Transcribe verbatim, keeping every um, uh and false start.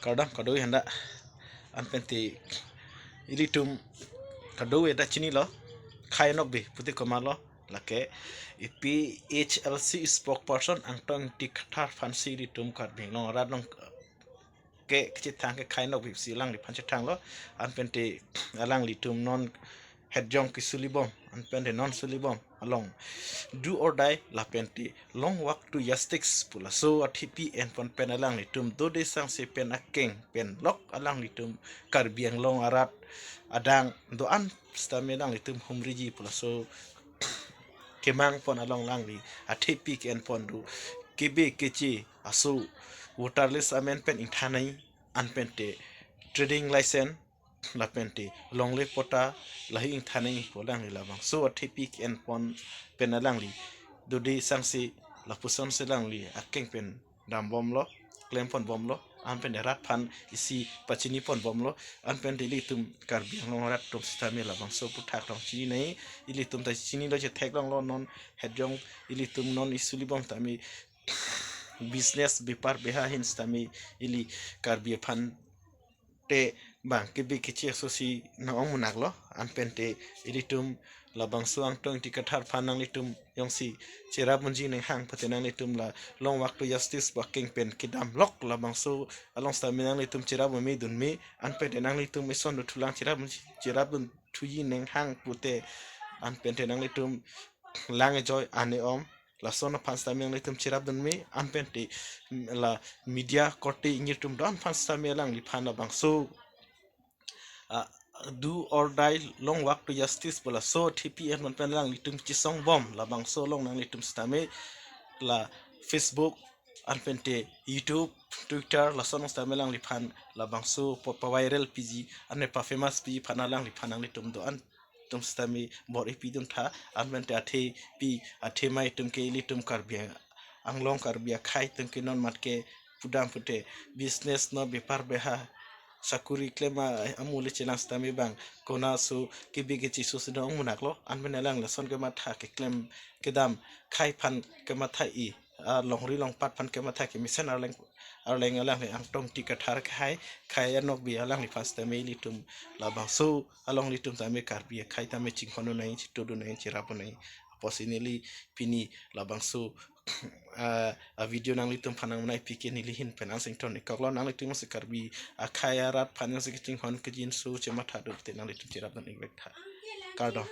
Kardom, kado handa. Anpente ilitum kado eda chinilo. Khei Nokbe pute komatlo. Lake A P H L C spokesperson Angtong Ingti Kathar aphansi ilitum Karbi Anglong arat along ke kachethang ke Khei Nokbe si alangliphan chethanglo. Anpente alanglitum non hetjong kesulibom, anpente non sulibom along do or die lapente long walk to justice pu laso athepi enpon pen alanglitum dode sangse pen akeng pen lok alanglitum Karbi Anglong arat adang do-an sitame alanglitum humriji pu laso kemang pon along alangli athepi ke-enpon do kebe keche aso voter list amen pen ingthan nangji, anpente trading license lapente longle patta lahei ingthan nangji pu alangli labangso athepi ke-enpon pen alangli dode sangse lapusonsi alangli akeng pen dambomlo, klemponbomlo, anpente rat aphan isi pachiniponbomlo, anpente ilitum Karbi Anglong arat atum sitame labangso aphuthak along chini nangji, ilitum ta chinilo chetheklonglo non hetjong ilitum non isulibom tame business bepar beha ahin sitame ili Karbi aphan te bang kebe keche asosi nang-ong munak lo, anpente ilitum labangso Angtong Ingti Kathar aphan nanglitum jongsi cherap unji nang hang pute nanglitum la long walk to justice pu akeng pen kedam lok labangso along sitame nanglitum cherap un me dun me, anpente nanglitum ison dothulang cherap unji, cherap dunthuji nang hang pute anpente nanglitum lang ejoi ane om lason aphan sitame nanglitum cherap dun me, anpente la media korte ingjir atum do-an aphan sitame alangliphan labangso ah, do or die long walk to justice pu laso athepi enpon pen alanglitum chesongbom labangso along nanglitum sitame la Facebook anpente YouTube, Twitter lason sitame alangliphan labangso po- pa-viral piji ane pa-famous piji aphan alangliphan nanglitum do-an atum sitame bor-i pidun tha, anpente athepi athemai atum ke ilitum Karbi Anglong Karbi akhei atum ke non mat ke pudam pute business no bepar beha sakuri klem a- amu le chelang sitame bang kona aso kebe keche asosi nang-ong munak lo, anpente alang lason kematha keklem kedam khei aphan kematha-i, ah, longri longpat aphan kematha kemesen arleng arleng alangli Angtong Ingti Kathar khei, Khei Nokbe alangliphan sitame ilitum labangso along ilitum tame Karbi akhei tame chinghon un nangji, chitudun nangji, cherap un nangji. Apotsi neli pini labangso ah, a video nanglitum aphan nangmanai pi ke neli ahin pen ansi ington-ik koklo, nanglitum si Karbi akhei arat aphan si kachinghon kejinso chematha do te nanglitum cherap dun-ik vek tha. Kardom.